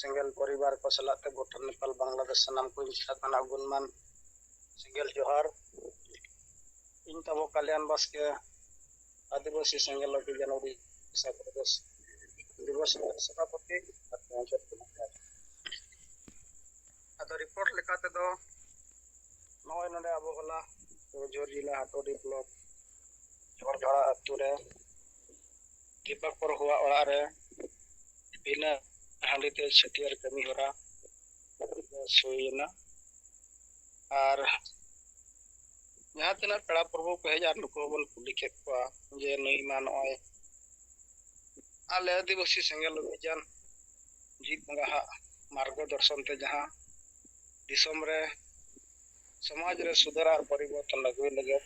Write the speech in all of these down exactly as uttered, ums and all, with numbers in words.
ᱥᱮᱸᱜᱮᱞ ᱯᱚᱨᱤᱵᱟᱨ ᱠᱚ ᱥᱟᱞᱟᱜ ᱛᱮ ᱵᱷᱩᱴᱟᱱ, ᱱᱮᱯᱟᱞ, ᱵᱟᱝᱞᱟᱫᱮᱥ ᱥᱟᱱᱟᱢ ᱠᱚᱧ ᱥᱟᱛ ᱟᱱᱟᱜ ᱜᱩᱱᱢᱟᱱ ᱥᱮᱸᱜᱮᱞ ᱡᱚᱦᱟᱨ᱾ ᱤᱧ ᱛᱟᱵᱚ ᱠᱟᱞᱭᱟᱱ ᱵᱟᱥᱠᱮ, ᱟᱹᱫᱤᱵᱟᱹᱥᱤ ᱥᱮᱸᱜᱮᱞ ᱚᱵᱷᱤᱡᱟᱱ ᱳᱰᱤᱥᱟ ᱯᱨᱚᱫᱮᱥ ᱫᱤᱵᱚᱥ ᱨᱮᱱᱟᱜ ᱥᱚᱵᱷᱟᱯᱚᱛᱤ ᱟᱨ ᱢᱩᱪᱟᱹᱫ ᱠᱟᱱᱟ᱾ ᱟᱫᱚ ᱨᱤᱯᱳᱨᱴ ᱞᱮᱠᱟ ᱛᱮᱫᱚ ᱱᱚᱜᱼᱚᱭ ᱱᱚᱰᱮ ᱟᱵᱚ ᱦᱚᱞᱟ ᱠᱮᱣᱡᱷᱳᱨ ᱡᱮᱞᱟ ᱦᱟᱴᱳᱰᱤ ᱵᱞᱚᱠ ᱡᱷᱚᱲᱡᱷᱚᱲᱟ ᱟᱹᱛᱩ ᱨᱮ ᱫᱤᱯᱟᱠᱚᱨ ᱦᱚᱣᱟ ᱚᱲᱟᱜ ᱨᱮ ᱵᱤᱱᱟᱹ ᱦᱟᱺᱰᱤ ᱛᱮ ᱪᱷᱟᱹᱴᱭᱟᱹᱨ ᱠᱟᱹᱢᱤ ᱦᱚᱨᱟ ᱦᱩᱭᱮᱱᱟ᱾ ᱟᱨ ᱡᱟᱦᱟᱸ ᱛᱤᱱᱟᱹᱜ ᱯᱮᱲᱟ ᱯᱨᱚᱵᱷᱩ ᱠᱚ ᱦᱮᱡ, ᱟᱨ ᱱᱩᱠᱩ ᱦᱚᱸᱵᱚᱱ ᱠᱩᱞᱤ ᱠᱮᱫ ᱠᱚᱣᱟ ᱡᱮ ᱱᱩᱭ ᱢᱟ ᱱᱚᱜᱼᱚᱭ ᱟᱞᱮ ᱟᱹᱫᱤᱵᱟᱹᱥᱤ ᱥᱮᱸᱜᱮᱞ ᱚᱵᱷᱤᱡᱟᱱ ᱡᱤᱛ ᱵᱚᱸᱜᱟ ᱦᱟᱜ ᱢᱟᱨᱜᱚ ᱫᱚᱨᱥᱚᱱ ᱛᱮ ᱡᱟᱦᱟᱸ ᱫᱤᱥᱚᱢ ᱨᱮ, ᱥᱚᱢᱟᱡᱽ ᱨᱮ ᱥᱩᱫᱷᱟᱹᱨ ᱟᱨ ᱯᱚᱨᱤᱵᱚᱨᱛᱚᱱ ᱟᱹᱜᱩᱭ ᱞᱟᱹᱜᱤᱫ,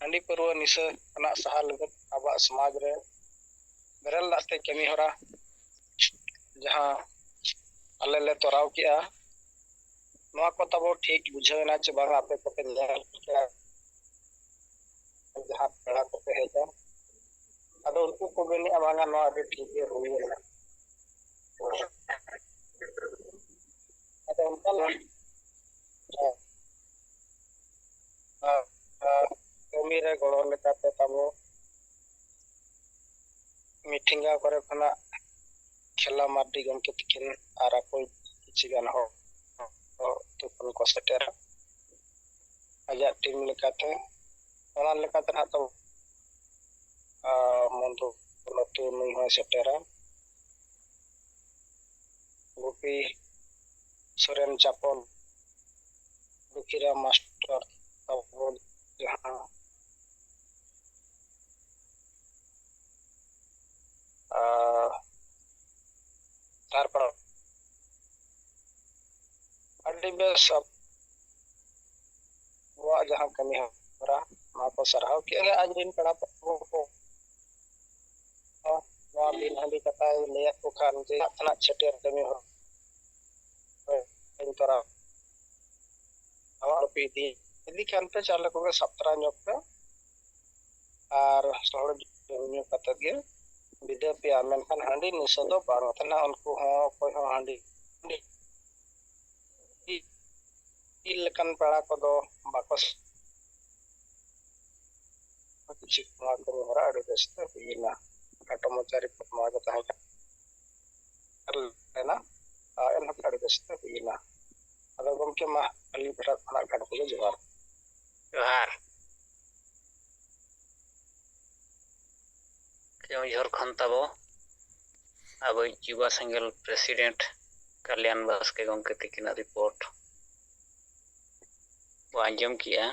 ᱦᱟᱺᱰᱤ ᱯᱟᱹᱨᱣᱟᱹ ᱱᱤᱥᱟᱹ ᱠᱷᱚᱱᱟᱜ ᱥᱟᱦᱟ ᱞᱟᱹᱜᱤᱫ ᱟᱵᱚᱣᱟᱜ ᱥᱚᱢᱟᱡᱽ ᱨᱮ ᱵᱮᱨᱮᱞ ᱫᱟᱜ ᱛᱮ ᱠᱟᱹᱢᱤ ᱦᱚᱨᱟ ᱡᱟᱦᱟᱸ ᱟᱞᱮ ᱞᱮ ᱛᱚᱨᱟᱣ ᱠᱮᱜᱼᱟ, ᱱᱚᱣᱟ ᱠᱚ ᱛᱟᱵᱚ ᱴᱷᱤᱠ ᱵᱩᱡᱷᱟᱹᱣ ᱮᱱᱟ ᱪᱮ ᱵᱟᱝ, ᱟᱯᱮ ᱠᱚᱯᱮ ᱧᱮᱞ ᱠᱮᱜᱼᱟ, ᱡᱟᱦᱟᱸ ᱯᱮᱲᱟ ᱠᱚᱯᱮ ᱦᱮᱡᱼᱟ, ᱟᱫᱚ ᱩᱱᱠᱩ ᱠᱚ ᱢᱮᱱᱮᱜᱼᱟ, "ᱵᱟᱝᱟ, ᱱᱚᱣᱟ ᱟᱹᱰᱤ ᱴᱷᱤᱠ ᱜᱮ ᱦᱩᱭ ᱮᱱᱟ᱾" ᱟᱫᱚ ᱚᱱᱠᱟ ᱞᱮ-, ᱠᱟᱹᱢᱤ ᱨᱮ ᱜᱚᱲᱚ ᱞᱮᱠᱟᱛᱮ ᱛᱟᱵᱚ ᱢᱤᱴᱷᱤᱝᱜᱟ ᱠᱚᱨᱮ ᱠᱷᱚᱱᱟᱜ ᱠᱷᱮᱞᱟ ᱢᱟᱨᱰᱤ ᱜᱚᱢᱠᱮ ᱛᱤᱠᱤᱱ ᱟᱨ ᱟᱠᱚ ᱠᱤᱪᱷᱩ ᱜᱟᱱ ᱦᱚᱲ ᱛᱩᱯᱩᱱ ᱠᱚ ᱥᱮᱴᱮᱨᱟ ᱟᱡᱟᱜ ᱴᱤᱢ ᱞᱮᱠᱟᱛᱮ᱾ ᱚᱱᱟ ᱞᱮᱠᱟᱛᱮ ᱱᱟᱦᱟᱜ ᱛᱟᱵᱚ, ᱟᱸ, ᱢᱚᱱᱫᱩ ᱞᱟᱹᱴᱩ ᱱᱩᱭ ᱦᱚᱸᱭ ᱥᱮᱴᱮᱨᱟ᱾ ᱜᱩᱯᱤ ᱥᱚᱨᱮᱱ ᱪᱟᱯᱚᱞ, ᱫᱩᱠᱷᱤᱨᱟᱢ ᱢᱟᱥᱴᱟᱨ ᱛᱟᱵᱚ ᱡᱟᱦᱟᱸ, ᱟᱸ, ᱛᱟᱨᱯᱚᱨ ᱟᱹᱰᱤ ᱵᱮᱥ ᱟᱵᱚᱣᱟᱜ ᱡᱟᱦᱟᱸ ᱠᱟᱹᱢᱤ ᱦᱚᱨᱟ, ᱱᱚᱣᱟ ᱠᱚ ᱥᱟᱨᱦᱟᱣ ᱠᱮᱫᱼᱟ᱾ ᱟᱡ ᱨᱮᱱ ᱯᱮᱲᱟ ᱯᱟᱹᱦᱩᱲ ᱠᱚ ᱱᱚᱣᱟ ᱵᱤᱱ ᱦᱟᱺᱰᱤ ᱠᱟᱛᱷᱟᱭ ᱞᱟᱹᱭᱟᱫ ᱠᱚ ᱠᱷᱟᱱ ᱡᱮ ᱪᱟᱞᱟᱜ ᱠᱟᱱᱟ ᱪᱷᱟᱹᱴᱭᱟᱹᱨ ᱠᱟᱹᱢᱤ ᱦᱚᱨᱟ ᱨᱮ ᱛᱚᱨᱟ ᱟᱢᱟᱜ ᱯᱮ ᱤᱫᱤ, ᱤᱫᱤ ᱠᱷᱟᱱ ᱯᱮ ᱪᱟᱣᱞᱮ ᱠᱚᱜᱮ ᱥᱟᱯᱛᱨᱟ ᱧᱚᱜ ᱯᱮ ᱟᱨ ᱡᱚᱛᱚ ᱦᱚᱲ ᱡᱚᱢ ᱧᱩ ᱠᱟᱛᱮ ᱜᱮ ᱵᱤᱫᱟᱹ ᱯᱮᱭᱟ, ᱢᱮᱱᱠᱷᱟᱱ ᱦᱟᱺᱰᱤ ᱱᱤᱥᱟᱹ ᱫᱚ ᱵᱟᱝ ᱛᱟᱦᱮᱱᱟ᱾ ᱩᱱᱠᱩ ᱦᱚᱸ ᱚᱠᱚᱭ ᱦᱚᱸ ᱦᱟᱺᱰᱤ, ᱦᱟᱺᱰᱤ ᱞᱮᱠᱟᱱ ᱯᱮᱲᱟ ᱠᱚᱫᱚ ᱵᱟᱠᱚ ᱪᱮᱫ ᱱᱚᱣᱟ ᱠᱟᱹᱢᱤ ᱦᱚᱨᱟ ᱟᱹᱰᱤ ᱵᱮᱥ ᱛᱮ ᱦᱩᱭᱮᱱᱟ᱾ ᱠᱷᱟᱴᱚ ᱢᱟᱪᱷᱟ ᱨᱤᱯᱳᱨᱴ ᱱᱚᱣᱟ ᱜᱮ ᱛᱟᱦᱮᱸ ᱠᱟᱱᱟ᱾ ᱟᱨ ᱮᱱᱦᱚᱸ ᱟᱹᱰᱤ ᱵᱮᱥ ᱛᱮ ᱦᱩᱭᱮᱱᱟ᱾ ᱟᱫᱚ ᱜᱚᱢᱠᱮ, ᱢᱟ ᱟᱹᱞᱤᱧ ᱯᱟᱦᱴᱟ ᱠᱷᱚᱱᱟᱜ ᱜᱷᱟᱴ ᱠᱚᱜᱮ ᱡᱚᱦᱟᱨ᱾ ᱡᱚᱦᱟᱨ᱾ ᱠᱮᱣᱚᱱᱡᱷᱚᱨ ᱠᱷᱚᱱ ᱛᱟᱵᱚ ᱟᱵᱚᱭᱤᱡ ᱡᱩᱵᱟ ᱥᱮᱸᱜᱮᱞ ᱯᱨᱮᱥᱤᱰᱮᱱᱴ ᱠᱟᱞᱭᱟᱱ ᱵᱟᱥᱠᱮ ᱜᱚᱢᱠᱮ ᱛᱤᱠᱤᱱᱟᱜ ᱨᱤᱯᱳᱨᱴ ᱵᱚ ᱟᱸᱡᱚᱢ ᱠᱮᱜᱼᱟ᱾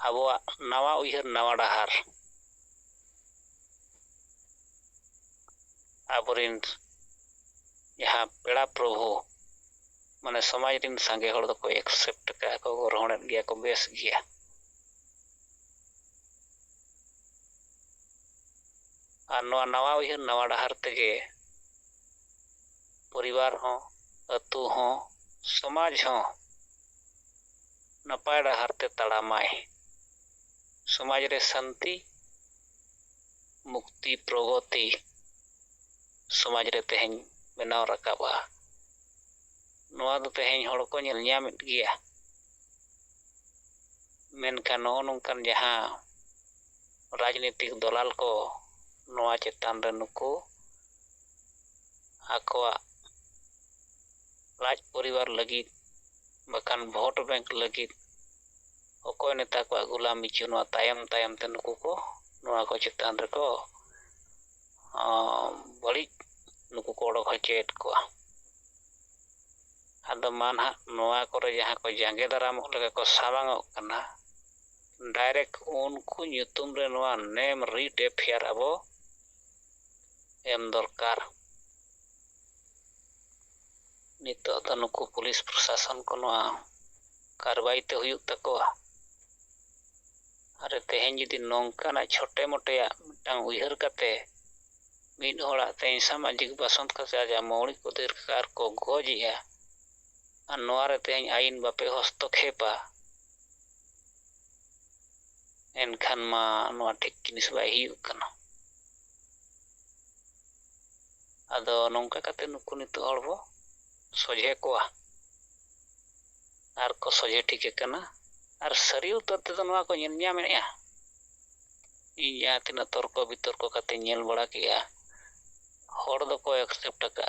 ᱟᱵᱚᱣᱟᱜ ᱱᱟᱣᱟ ᱩᱭᱦᱟᱹᱨ, ᱱᱟᱣᱟ ᱰᱟᱦᱟᱨ, ᱟᱵᱚᱨᱮᱱ ᱡᱟᱦᱟᱸ ᱯᱮᱲᱟ ᱯᱨᱚᱵᱷᱩ, ᱢᱟᱱᱮ ᱥᱚᱢᱟᱡᱽ ᱨᱮᱱ ᱥᱟᱸᱜᱮ ᱦᱚᱲ ᱫᱚᱠᱚ ᱮᱠᱥᱮᱯᱴ ᱟᱠᱟᱫᱼᱟ ᱠᱚ, ᱜᱨᱚᱦᱚᱬᱮᱫ ᱜᱮᱭᱟ ᱠᱚ, ᱵᱮᱥ ᱜᱮᱭᱟ᱾ ᱟᱨ ᱱᱚᱣᱟ ᱱᱟᱣᱟ ᱩᱭᱦᱟᱹᱨ, ᱱᱟᱣᱟ ᱰᱟᱦᱟᱨ ᱛᱮᱜᱮ ᱯᱚᱨᱤᱵᱟᱨ ᱦᱚᱸ, ᱟᱹᱛᱩ ᱦᱚᱸ, ᱥᱚᱢᱟᱡᱽ ᱦᱚᱸ ᱱᱟᱯᱟᱭ ᱰᱟᱦᱟᱨ ᱛᱮ ᱛᱟᱲᱟᱢᱟᱭ᱾ ᱥᱚᱢᱟᱡᱽ ᱨᱮ ᱥᱟᱱᱛᱤ, ᱢᱩᱠᱛᱤ, ᱯᱨᱚᱜᱚᱛᱤ ᱥᱚᱢᱟᱡᱽ ᱨᱮ ᱛᱮᱦᱮᱧ ᱵᱮᱱᱟᱣ ᱨᱟᱠᱟᱵᱼᱟ᱾ ᱱᱚᱣᱟ ᱫᱚ ᱛᱮᱦᱮᱧ ᱦᱚᱲ ᱠᱚ ᱧᱮᱞ ᱧᱟᱢᱮᱫ ᱜᱮᱭᱟ᱾ ᱢᱮᱱᱠᱷᱟᱱ ᱱᱚᱜᱼᱚ ᱱᱚᱝᱠᱟᱱ ᱡᱟᱦᱟᱸ ᱨᱟᱡᱽᱱᱤᱛᱤᱠ ᱫᱚᱞᱟᱞ ᱠᱚ ᱱᱚᱣᱟ ᱪᱮᱛᱟᱱ ᱨᱮ ᱱᱩᱠᱩ ᱟᱠᱚᱣᱟᱜ ᱞᱟᱡ ᱯᱚᱨᱤᱵᱟᱨ ᱞᱟᱹᱜᱤᱫ, ᱵᱟᱠᱷᱟᱱ ᱵᱷᱳᱴ ᱵᱮᱝᱠ ᱞᱟᱹᱜᱤᱫ ᱚᱠᱚᱭ ᱱᱮᱛᱟ ᱠᱚᱣᱟᱜ ᱜᱩᱞᱟᱢ ᱢᱤᱪᱩ, ᱱᱚᱣᱟ ᱛᱟᱭᱚᱢ ᱛᱟᱭᱚᱢ ᱛᱮ ᱱᱩᱠᱩ ᱠᱚ ᱱᱚᱣᱟ ᱠᱚ ᱪᱮᱛᱟᱱ ᱨᱮᱠᱚ, ᱟᱸ, ᱵᱟᱹᱲᱤᱡ ᱱᱩᱠᱩ ᱠᱚ ᱚᱰᱚᱠ ᱦᱚᱪᱚᱭᱮᱫ ᱠᱚᱣᱟ᱾ ᱟᱫᱚ ᱢᱟ ᱱᱟᱦᱟᱜ ᱱᱚᱣᱟ ᱠᱚᱨᱮ ᱡᱟᱦᱟᱸ ᱠᱚ ᱡᱟᱸᱜᱮ ᱫᱟᱨᱟᱢᱚᱜ ᱞᱮᱠᱟ ᱠᱚ ᱥᱟᱢᱟᱝᱚᱜ ᱠᱟᱱᱟ, ᱰᱟᱭᱨᱮᱠᱴ ᱩᱱᱠᱩ ᱧᱩᱛᱩᱢ ᱨᱮ ᱱᱚᱣᱟ ᱱᱮᱢ ᱨᱤᱴ ᱮᱯᱷ ᱟᱭ ᱟᱨ ᱟᱵᱚ ᱮᱢ ᱫᱚᱨᱠᱟᱨ᱾ ᱱᱤᱛᱚᱜ ᱫᱚ ᱱᱩᱠᱩ ᱯᱩᱞᱤᱥ ᱯᱨᱚᱥᱟᱥᱚᱱ ᱠᱚ ᱱᱚᱣᱟ ᱠᱟᱨᱵᱟᱭ ᱛᱮ ᱦᱩᱭᱩᱜ ᱛᱟᱠᱚᱣᱟ᱾ ᱟᱨ ᱛᱮᱦᱮᱧ ᱡᱩᱫᱤ ᱱᱚᱝᱠᱟᱱᱟᱜ ᱪᱷᱳᱴᱮ ᱢᱚᱴᱮᱭᱟᱜ ᱢᱤᱫᱴᱟᱝ ᱩᱭᱦᱟᱹᱨ ᱠᱟᱛᱮ ᱢᱤᱫ ᱦᱚᱲᱟᱜ ᱛᱮᱦᱮᱧ ᱥᱟᱢᱟᱡᱤᱠ ᱵᱟᱥᱚᱱᱛ ᱠᱟᱛᱮ ᱟᱡᱟᱜ ᱢᱳᱣᱞᱤᱠ ᱚᱫᱷᱤᱠᱟᱨ ᱠᱚ ᱜᱚᱡ ᱮᱜᱼᱟ, ᱟᱨ ᱱᱚᱣᱟ ᱨᱮ ᱛᱮᱦᱮᱧ ᱟᱹᱭᱤᱱ ᱵᱟᱯᱮ ᱦᱚᱥᱛᱚᱠᱷᱮᱯᱟ, ᱮᱱᱠᱷᱟᱱ ᱢᱟ ᱱᱚᱣᱟ ᱴᱷᱤᱠ ᱡᱤᱱᱤᱥ ᱵᱟᱭ ᱦᱩᱭᱩᱜ ᱠᱟᱱᱟ᱾ ᱟᱫᱚ ᱱᱚᱝᱠᱟ ᱠᱟᱛᱮ ᱱᱩᱠᱩ ᱱᱤᱛᱚᱜ ᱦᱚᱲ ᱵᱚ ᱥᱚᱡᱷᱮ ᱠᱚᱣᱟ ᱟᱨ ᱠᱚ ᱥᱚᱡᱷᱮ ᱴᱷᱤᱠ ᱟᱠᱟᱱᱟ᱾ ᱟᱨ ᱥᱟᱹᱨᱤ ᱩᱛᱟᱹᱨ ᱛᱮᱫᱚ ᱱᱚᱣᱟ ᱠᱚ ᱧᱮᱞ ᱧᱟᱢᱮᱫᱼᱟ᱾ ᱤᱧ ᱡᱟᱦᱟᱸ ᱛᱤᱱᱟᱹᱜ ᱛᱚᱨᱠᱚ ᱵᱤᱛᱚᱨᱠᱚ ᱠᱟᱛᱮᱧ ᱧᱮᱞ ᱵᱟᱲᱟ ᱠᱮᱜᱼᱟ, ᱦᱚᱲ ᱫᱚᱠᱚ accept ᱟᱠᱟᱫᱼᱟ᱾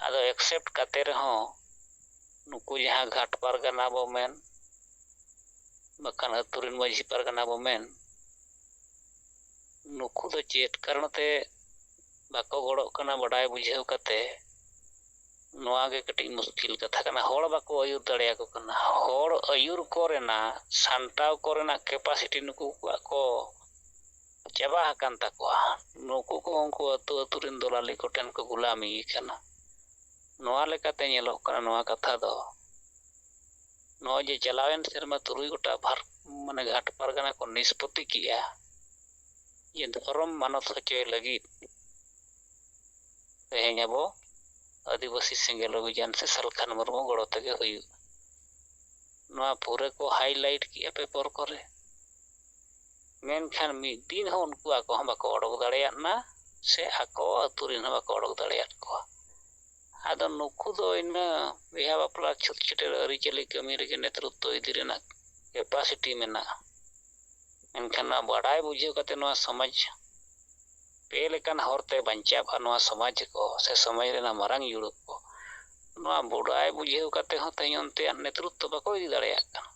ᱟᱫᱚ accept ᱠᱟᱛᱮ ᱨᱮᱦᱚᱸ ᱱᱩᱠᱩ ᱡᱟᱦᱟᱸ ᱜᱷᱟᱴ ᱯᱟᱨᱜᱟᱱᱟ ᱵᱚ ᱢᱮᱱ, ᱵᱟᱠᱷᱟᱱ ᱟᱹᱛᱩ ᱨᱮᱱ ᱢᱟᱹᱡᱷᱤ ᱯᱟᱨᱜᱟᱱᱟ ᱵᱚ ᱢᱮᱱ, ᱱᱩᱠᱩ ᱫᱚ ᱪᱮᱫ ᱠᱟᱨᱚᱱ ᱛᱮ ᱵᱟᱠᱚ ᱜᱚᱲᱚᱜ ᱠᱟᱱᱟ ᱵᱟᱰᱟᱭ ᱵᱩᱡᱷᱟᱹᱣ ᱠᱟᱛᱮ? ᱱᱚᱣᱟ ᱜᱮ ᱠᱟᱹᱴᱤᱡ ᱢᱩᱥᱠᱤᱞ ᱠᱟᱛᱷᱟ ᱠᱟᱱᱟ᱾ ᱦᱚᱲ ᱵᱟᱠᱚ ᱟᱹᱭᱩᱨ ᱫᱟᱲᱮᱭᱟᱠᱚ ᱠᱟᱱᱟ᱾ ᱦᱚᱲ ᱟᱹᱭᱩᱨ ᱠᱚᱨᱮᱱᱟᱜ, ᱥᱟᱢᱴᱟᱣ ᱠᱚᱨᱮᱱᱟᱜ capacity ᱱᱩᱠᱩ ᱠᱚᱣᱟᱜ ᱠᱚ ᱪᱟᱵᱟ ᱟᱠᱟᱱ ᱛᱟᱠᱚᱣᱟ᱾ ᱱᱩᱠᱩ ᱠᱚ ᱩᱱᱠᱩ ᱟᱹᱛᱩ ᱟᱹᱛᱩ ᱨᱮᱱ ᱫᱚᱞᱟᱞᱤ ᱠᱚᱴᱷᱮᱱ ᱠᱚ ᱜᱩᱞᱟᱢᱤ ᱠᱟᱱᱟ᱾ ᱱᱚᱣᱟ ᱞᱮᱠᱟᱛᱮ ᱧᱮᱞᱚᱜ ᱠᱟᱱᱟ, ᱱᱚᱣᱟ ᱠᱟᱛᱷᱟ ᱫᱚ ᱱᱚᱜᱼᱚᱭ ᱡᱮ ᱪᱟᱞᱟᱣᱮᱱ ᱥᱮᱨᱢᱟ ᱛᱩᱨᱩᱭ ᱜᱚᱴᱟ ᱵᱷᱟᱨ-, ᱢᱟᱱᱮ ᱜᱷᱟᱴ ᱯᱟᱨᱜᱟᱱᱟ ᱠᱚ ᱱᱤᱥᱯᱚᱛᱤ ᱠᱮᱜᱼᱟ ᱡᱮ ᱫᱷᱚᱨᱚᱢ ᱢᱟᱱᱚᱛ ᱦᱚᱪᱚᱭ ᱞᱟᱹᱜᱤᱫ ᱛᱮᱦᱮᱧ ᱟᱵᱚ ᱟᱹᱫᱤᱵᱟᱹᱥᱤ ᱥᱮᱸᱜᱮᱞ ᱚᱵᱷᱤᱡᱟᱱ ᱥᱮ ᱥᱟᱞᱠᱷᱟᱱ ᱢᱩᱨᱢᱩ ᱜᱚᱲᱚ ᱛᱮᱜᱮ ᱦᱩᱭᱩᱜᱼᱟ᱾ ᱱᱚᱣᱟ ᱯᱩᱨᱟᱹ ᱠᱚ highlight ᱠᱮᱜᱼᱟ paper ᱠᱚᱨᱮ, ᱢᱮᱱᱠᱷᱟᱱ ᱢᱤᱫ ᱫᱤᱱ ᱦᱚᱸ ᱩᱱᱠᱩ ᱟᱠᱚ ᱦᱚᱸ ᱵᱟᱠᱚ ᱚᱰᱚᱠ ᱫᱟᱲᱮᱭᱟᱫ ᱱᱟ, ᱥᱮ ᱟᱠᱚ ᱟᱹᱛᱩ ᱨᱮᱱ ᱦᱚᱸ ᱵᱟᱠᱚ ᱚᱰᱚᱠ ᱫᱟᱲᱮᱭᱟᱫ ᱠᱚᱣᱟ᱾ ᱟᱫᱚ ᱱᱩᱠᱩ ᱫᱚ ᱤᱱᱟᱹ ᱵᱤᱦᱟ ᱵᱟᱯᱞᱟ ᱪᱷᱩᱛ ᱪᱷᱟᱹᱴᱭᱟᱹᱨ ᱟᱹᱨᱤᱪᱟᱹᱞᱤ ᱠᱟᱹᱢᱤ ᱨᱮᱜᱮ ᱱᱮᱛᱨᱚᱛᱛᱚ ᱤᱫᱤ ᱨᱮᱱᱟᱜ capacity ᱢᱮᱱᱟᱜᱼᱟ᱾ ᱢᱮᱱᱠᱷᱟᱱ ᱱᱚᱣᱟ ᱵᱟᱰᱟᱭ ᱵᱩᱡᱷᱟᱹᱣ ᱠᱟᱛᱮ ᱱᱚᱣᱟ ᱥᱚᱢᱟᱡᱽ ᱯᱮ ᱞᱮᱠᱟᱱ ᱦᱚᱨᱛᱮ ᱵᱟᱧᱪᱟᱣᱜᱼᱟ ᱱᱚᱣᱟ ᱥᱚᱢᱟᱡᱽ ᱠᱚ ᱥᱮ ᱥᱚᱢᱟᱡᱽ ᱨᱮᱱᱟᱜ ᱢᱟᱨᱟᱝ ᱡᱩᱲᱩ ᱠᱚ, ᱱᱚᱣᱟ ᱵᱟᱰᱟᱭ ᱵᱩᱡᱷᱟᱹᱣ ᱠᱟᱛᱮ ᱦᱚᱸ ᱛᱮᱦᱮᱧ ᱚᱱᱛᱮᱭᱟᱜ ᱱᱮᱛᱨᱚᱛᱛᱚ ᱵᱟᱠᱚ ᱤᱫᱤ ᱫᱟᱲᱮᱭᱟᱜ ᱠᱟᱱᱟ᱾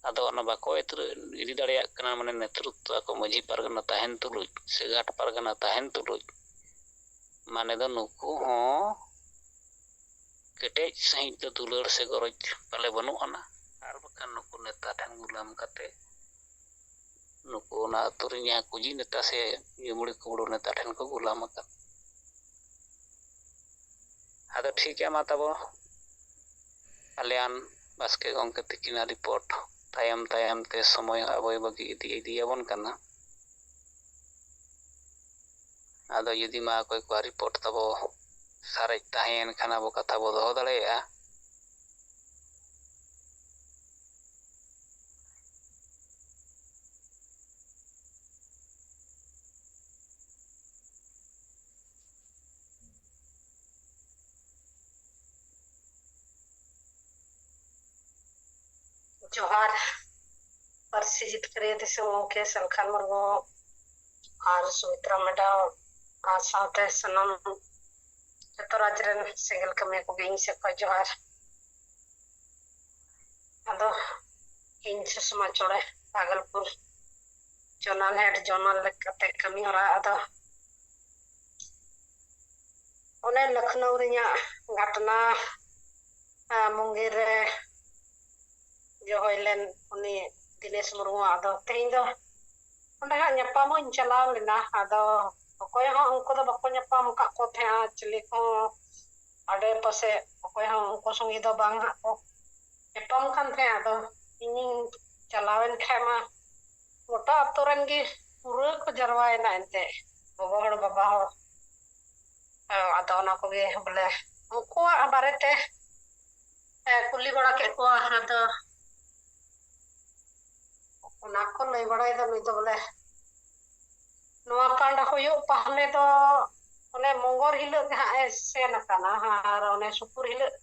ᱟᱫᱚ ᱚᱱᱟ ᱵᱟᱠᱚ ᱮᱛᱨᱟᱹ-, ᱤᱫᱤ ᱫᱟᱲᱮᱭᱟᱜ ᱠᱟᱱᱟ, ᱢᱟᱱᱮ ᱱᱮᱛᱨᱚᱛᱛᱚ ᱟᱠᱚ ᱢᱟᱹᱡᱷᱤ ᱯᱟᱨᱜᱟᱱᱟ ᱛᱟᱦᱮᱱ ᱛᱩᱞᱩᱡ ᱥᱮ ᱜᱷᱟᱴ ᱯᱟᱨᱜᱟᱱᱟ ᱛᱟᱦᱮᱱ ᱛᱩᱞᱩᱡ, ᱢᱟᱱᱮ ᱫᱚ ᱱᱩᱠᱩ ᱦᱚᱸ ᱠᱮᱴᱮᱡ ᱥᱟᱺᱦᱤᱡ ᱫᱚ ᱫᱩᱞᱟᱹᱲ ᱥᱮ ᱜᱚᱨᱚᱡᱽ ᱯᱟᱞᱮ ᱵᱟᱹᱱᱩᱜ ᱟᱱᱟ, ᱟᱨ ᱵᱟᱠᱷᱟᱱ ᱱᱩᱠᱩ ᱱᱮᱛᱟ ᱴᱷᱮᱱ ᱜᱩᱞᱟᱢ ᱠᱟᱛᱮ ᱱᱩᱠᱩ ᱚᱱᱟ ᱟᱹᱛᱩ ᱨᱮᱱ ᱡᱟᱦᱟᱸ ᱠᱩᱡᱤ ᱱᱮᱛᱟ ᱥᱮ ᱡᱩᱢᱲᱤ ᱠᱩᱢᱲᱩ ᱱᱮᱛᱟ ᱴᱷᱮᱱ ᱠᱚ ᱜᱩᱞᱟᱢ ᱟᱠᱟᱱ᱾ ᱟᱫᱚ ᱴᱷᱤᱠ ᱜᱮᱭᱟ, ᱢᱟ ᱛᱟᱵᱚ ᱠᱟᱞᱭᱟᱱ ᱵᱟᱥᱠᱮ ᱜᱚᱢᱠᱮ ᱛᱤᱠᱤᱱᱟᱜ report ᱛᱟᱭᱚᱢ ᱛᱟᱭᱚᱢ ᱛᱮ ᱥᱚᱢᱚᱭ ᱦᱚᱸ ᱟᱵᱚᱭ ᱵᱟᱹᱜᱤ ᱤᱫᱤ ᱤᱫᱤᱭᱟᱵᱚᱱ ᱠᱟᱱᱟ᱾ ᱟᱫᱚ ᱡᱩᱫᱤ ᱢᱟ ᱚᱠᱚᱭ ᱠᱚᱣᱟᱜ report ᱛᱟᱵᱚ ᱥᱟᱨᱮᱡ ᱛᱟᱦᱮᱸᱭᱮᱱ ᱠᱷᱟᱱ ᱟᱵᱚ ᱠᱟᱛᱷᱟ ᱵᱚ ᱫᱚᱦᱚ ᱫᱟᱲᱮᱭᱟᱜᱼᱟ᱾ ᱡᱚᱦᱟᱨ᱾ ᱯᱟᱹᱨᱥᱤ ᱡᱤᱛᱠᱟᱹᱨᱤᱭᱟᱹ ᱫᱤᱥᱚᱢ ᱜᱚᱢᱠᱮ ᱥᱟᱞᱠᱷᱟᱱ ᱢᱩᱨᱢᱩ ᱟᱨ ᱥᱩᱢᱤᱛᱨᱟ ᱢᱮᱰᱟᱢ ᱟᱨ ᱥᱟᱶᱛᱮ ᱥᱟᱱᱟᱢ ᱡᱚᱛᱚ ᱨᱟᱡᱽ ᱨᱮᱱ ᱥᱮᱸᱜᱮᱞ ᱠᱟᱹᱢᱤᱭᱟᱹ ᱠᱚᱜᱮ ᱤᱧ ᱥᱮᱫ ᱠᱷᱚᱱ ᱡᱚᱦᱟᱨ᱾ ᱟᱫᱚ ᱤᱧ ᱥᱩᱥᱢᱟ ᱪᱚᱬᱮ ᱵᱷᱟᱜᱚᱞᱯᱩᱨ ᱡᱚᱱᱟᱞ ᱦᱮᱰ ᱡᱚᱱᱟᱞ ᱞᱮᱠᱟᱛᱮ ᱠᱟᱹᱢᱤ ᱦᱚᱨᱟ ᱟᱫᱚ ᱚᱱᱮ ᱞᱚᱠᱷᱱᱚᱣ ᱨᱮᱭᱟᱜ ᱜᱷᱚᱴᱱᱟ, ᱟᱸ, ᱢᱩᱝᱜᱮᱨ ᱨᱮ ᱡᱚᱦᱚᱭ ᱞᱮᱱ ᱩᱱᱤ ᱫᱤᱱᱮᱥ ᱢᱩᱨᱢᱩ, ᱟᱫᱚ ᱛᱮᱦᱮᱧ ᱫᱚ ᱚᱸᱰᱮ ᱦᱟᱸᱜ ᱧᱟᱯᱟᱢᱚᱜ ᱤᱧ ᱪᱟᱞᱟᱣ ᱞᱮᱱᱟ᱾ ᱟᱫᱚ ᱚᱠᱚᱭ ᱦᱚᱸ ᱩᱱᱠᱩ ᱫᱚ ᱵᱟᱠᱚ ᱧᱟᱯᱟᱢ ᱟᱠᱟᱫ ᱠᱚ ᱛᱟᱦᱮᱸᱜᱼᱟ, ᱪᱤᱞᱤ ᱠᱚᱦᱚᱸ ᱟᱰᱮ ᱯᱟᱥᱮ ᱚᱠᱚᱭ ᱦᱚᱸ ᱩᱱᱠᱩ ᱥᱚᱸᱜᱮ ᱫᱚ ᱵᱟᱝ ᱦᱟᱸᱜ ᱠᱚ ᱧᱟᱯᱟᱢ ᱠᱟᱱ ᱛᱟᱦᱮᱸᱜᱼᱟ᱾ ᱟᱫᱚ ᱤᱧᱤᱧ ᱪᱟᱞᱟᱣᱮᱱ ᱠᱷᱟᱡ ᱢᱟ ᱜᱚᱴᱟ ᱟᱛᱳ ᱨᱮᱱ ᱜᱮ ᱯᱩᱨᱟᱹ ᱠᱚ ᱡᱟᱨᱣᱟᱭᱮᱱᱟ ᱮᱱᱛᱮ, ᱜᱚᱜᱚ ᱦᱚᱲ, ᱵᱟᱵᱟ ᱦᱚᱲ᱾ ᱦᱮᱸ, ᱟᱫᱚ ᱚᱱᱟ ᱠᱚᱜᱮ ᱵᱚᱞᱮ ᱩᱱᱠᱩᱣᱟᱜ ᱵᱟᱨᱮᱛᱮ, ᱦᱮᱸ, ᱠᱩᱞᱤ ᱵᱟᱲᱟ ᱠᱮᱫ ᱠᱚᱣᱟ᱾ ᱟᱫᱚ ᱚᱱᱟ ᱠᱚ ᱞᱟᱹᱭ ᱵᱟᱲᱟᱭᱮᱫᱟ ᱱᱩᱭ ᱫᱚ ᱵᱚᱞᱮ ᱱᱚᱣᱟ ᱠᱟᱸᱰ ᱦᱩᱭᱩᱜ ᱯᱟᱦᱞᱮ ᱫᱚ ᱚᱱᱮ ᱢᱚᱝᱜᱚᱞ ᱦᱤᱞᱳᱜ ᱜᱮ ᱦᱟᱸᱜ ᱮ ᱥᱮᱱ ᱟᱠᱟᱱᱟ, ᱟᱨ ᱚᱱᱮ ᱥᱩᱠᱩᱨ ᱦᱤᱞᱳᱜ